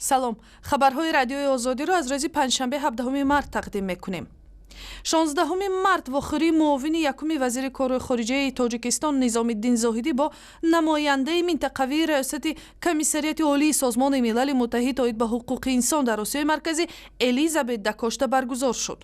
Салом, хабарҳои Радиои Озодиро аз рӯзи панҷшанбе, 17 март тақдим мекунем. 16 март вохӯрии муовини якуми вазири корҳои хориҷаи Тоҷикистон Низомиддин Зоҳидӣ бо намояндаи минтақавии раёсати Комиссариати Олии Созмони Милали Муттаҳид оид ба ҳуқуқи инсон дар Осиёи Марказӣ Элизабет Дакошта баргузор шуд.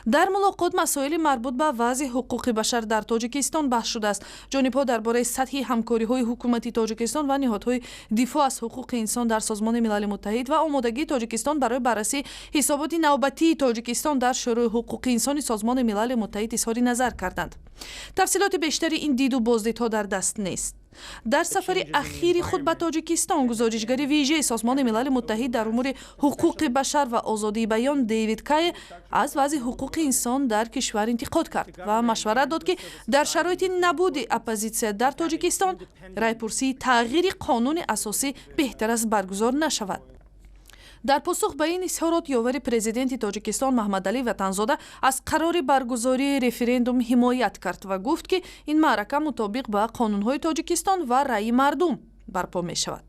Дар мулоқот масоили марбут ба вазъи ҳуқуқи башар дар Тоҷикистон баҳс шудааст. Ҷонибҳо дар бораи сатҳи ҳамкориҳои ҳукумати Тоҷикистон ва ниҳодҳои дифоъ аз ҳуқуқи инсон дар Созмони Милали Муттаҳид ва омодагии Тоҷикистон барои баррасии ҳисоботи навбатии Тоҷикистон дар Шӯрои ҳуқуқи инсони Созмони Милали Муттаҳид изҳори назар карданд. Тафсилоти бештари ин диду боздидҳо дар даст нест. Дар сафари ахири худ ба Тоҷикистон гузоришгари вижаи Созмони Милали Муттаҳид дар умури ҳуқуқи башар ва озодии баён Дэвид Кае аз вазъи ҳуқуқи инсон дар кишвар интиқод кард ва машварат дод, ки дар шароити набуди оппозитсия дар Тоҷикистон райпурсии тағйири қонуни асосӣ беҳтар аст баргузор нашавад. Дар посух ба ин изҳорот ёвари президенти Тоҷикистон Маҳмадалӣ Ватанзода аз қарори баргузории референдум ҳимоят кард ва гуфт, ки ин маърака мутобиқ ба қонунҳои Тоҷикистон ва раъи мардум барпо мешавад.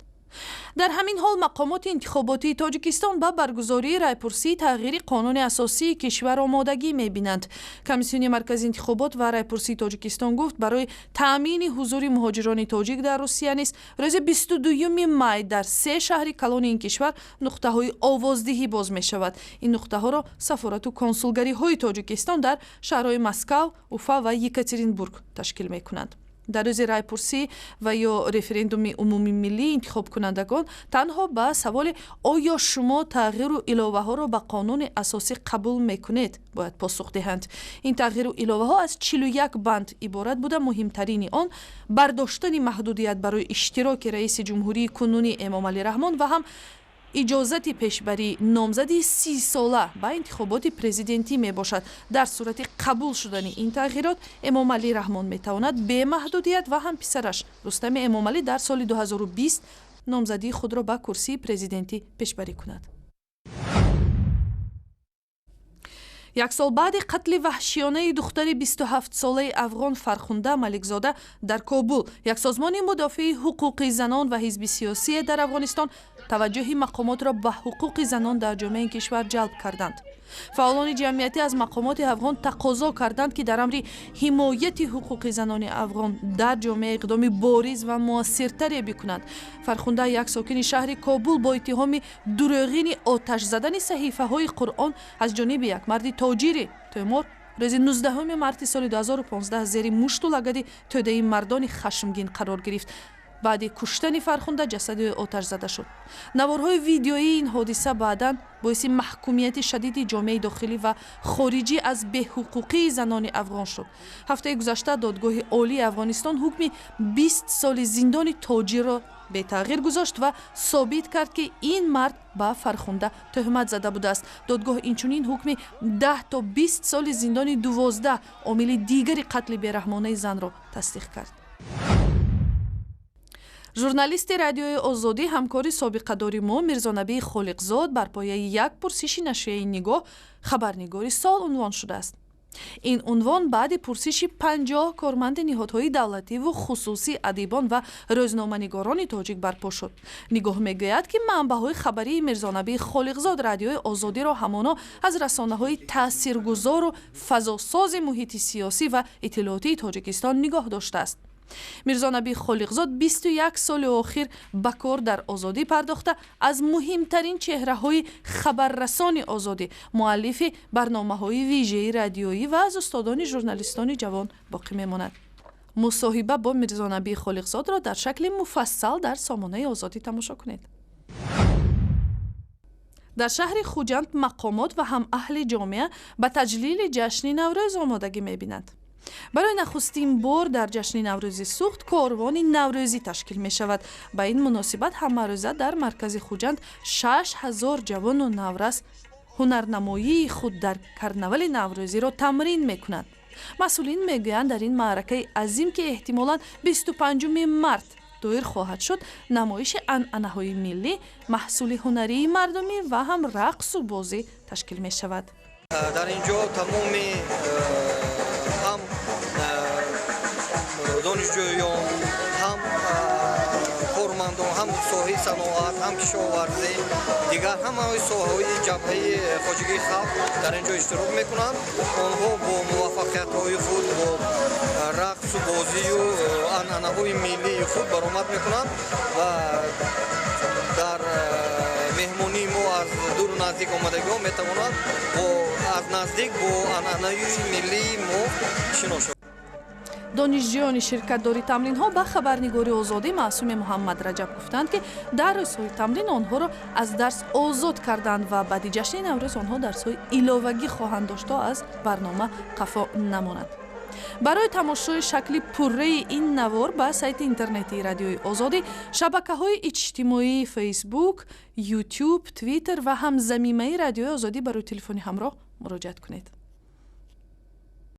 Дар ҳамин ҳол мақомоти интихоботии Тоҷикистон ба баргузории райпурсии тағйири қонуни асосии кишвар омодагӣ мебинанд. Комиссиони Маркази интихобот ва райпурсии Тоҷикистон гуфт, барои таъмини ҳузури муҳоҷирони тоҷик дар Русия низ рӯзи 22 май дар се шаҳри калони ин кишвар нуқтаҳои овоздиҳӣ боз мешавад. Ин нуқтаҳоро сафорату консулгариҳои Тоҷикистон дар шаҳрҳои Москав, Уфа ва Екатеринбург ташкил мекунанд. Дар рӯзи райпурсӣ ва ё референдуми умумимиллӣ интихобкунандагон танҳо ба саволи «Оё шумо тағйиру иловаҳоро ба қонуни асосӣ қабул мекунед?» бояд посух диҳанд. Ин тағйиру иловаҳо аз 41 банд иборат буда, муҳимтарини он бардоштани маҳдудият барои иштироки раиси ҷумҳурии кунунӣ Эмомалӣ Раҳмон ва ҳам иҷозати пешбарии номзади 30-сола ба интихоботи президентӣ мебошад. Дар сурати қабул шудани ин тағйирот Эмомалӣ Раҳмон метавонад бемаҳдудият ва ҳам писараш Рустами Эмомалӣ дар соли 2020 номзадии худро ба курсии президентӣ пешбарӣ кунад. Як сол баъди қатли ваҳшиёнаи духтари 27-солаи афғон Фархунда Маликзода дар Кобул, як созмони мудофии ҳуқуқи занон ва ҳизби сиёсие дар Афғонистон таваҷҷӯҳи мақомотро ба ҳуқуқи занон дар ҷомеаи кишвар ҷалб карданд. Фаъолони ҷамъиятӣ аз мақомоти афғон тақозо карданд, ки дар амри ҳимояти ҳуқуқи занони афғон дар ҷомеа иқдоми бориз ва муассиртаре бикунанд. Фархунда, як сокини шаҳри Кобул, бо иттиҳоми дурӯғини оташ задани саҳифаҳои Қуръон аз ҷониби як марди тоҷири тӯмор рӯзи 19 марти соли 2015 зери мушту лагади тӯдаи мардони хашмгин қарор гирифт. Баъди куштани Фархунда ҷасади ӯ оташ зада шуд. Наворҳои видеоии ин ҳодиса баъдан боиси маҳкумияти шадиди ҷомеаи дохилӣ ва хориҷӣ аз беҳуқуқии занони афғон шуд. Ҳафтаи гузашта Додгоҳи Олии Афғонистон ҳукми 20 соли зиндони тоҷирро бетағйир гузошт ва собит кард, ки ин мард ба Фархунда тӯҳмат зада будааст. Додгоҳ инчунин ҳукми 10 то 20 соли зиндони 12 омили дигари қатли бераҳмонаи занро тасдиқ кард. Журналисти Радиои Озодӣ, ҳамкори собиқадори мо Мирзонабии Холиқзод бар пояи як пурсиши нашрияи Нигоҳ хабарнигори сол унвон шудааст. Ин унвон баъди пурсиши 50 корманди ниҳодҳои давлативу хусусӣ, адибон ва рӯзноманигорони тоҷик барпо шуд. Нигоҳ мегӯяд, ки манбаъҳои хабарии Мирзонабии Холиқзод Радиои Озодиро ҳамоно аз расонаҳои таъсиргузору фазосози муҳити сиёсӣ ва иттилоотии Тоҷикистон нигоҳ доштааст. Мирзонабӣ Холиқзод 21 соли охир ба кор дар Озодӣ пардохта, аз муҳимтарин чеҳраҳои хабаррасони Озодӣ, муаллифи барномаҳои вижаи радиоӣ ва аз устодони журналистони ҷавон боқӣ мемонад. Мусоҳиба бо Мирзонабии Холиқзодро дар шакли муфассал дар сомонаи Озодӣ тамошо кунед. Дар шаҳри Хуҷанд мақомот ва ҳам аҳли ҷомеа ба таҷлили ҷашни Наврӯз омодагӣ мебинанд. Барои нахустин бор дар ҷашни Наврӯзи Сухт корвони наврӯзӣ ташкил мешавад. Ба ин муносибат ҳамарӯза дар маркази Хуҷанд 6000 ҷавону наврас ҳунарнамоии худ дар карнавали наврӯзиро тамрин мекунанд. Масъулин мегӯянд, дар ин маъракаи азим, ки эҳтимолан 25 март доир хоҳад шуд, намоиши анъанаҳои миллӣ, маҳсули ҳунарии мардумӣ ва ҳам рақсу бозӣ ташкил мешавад. Дар ин ҷо тамоми ҳам донишҷӯён, ҳам кормандон. Ҳунармандон ҳам соҳаи саноат, ҳам кишоварзӣ, дигар ҳамаи соҳаҳои ҷабҳаи хоҷагии халқ дар ин ҷо иштирок мекунанд. Онҳо бо муваффақиятҳои худ, бо рақсу бозию анъанаҳои миллии худ баромад мекунанд ва дар меҳмонии мо аз дуру наздик омадагиҳо метавонанд аз наздик бо анъанаи миллии мо шинос шаванд. Донишҷӯёни ширкатдори тамринҳо ба хабарнигори Озодӣ Маъсуми Муҳаммад Раҷаб гуфтанд, ки дар рӯзҳои тамрин онҳоро аз дарс озод карданд ва баъди ҷашни Наврӯз онҳо дарсҳои иловагӣ хоҳанд дошт, то аз барнома қафо намонанд. Барои тамошои шакли пурраи ин навор ба сайти интернетии Радиои Озодӣ, шабакаҳои иҷтимоии Фейсбук, Ютуб, Твиттер ва ҳам замимаи Радиои Озодӣ барои телефони ҳамроҳ муроҷиат кунед.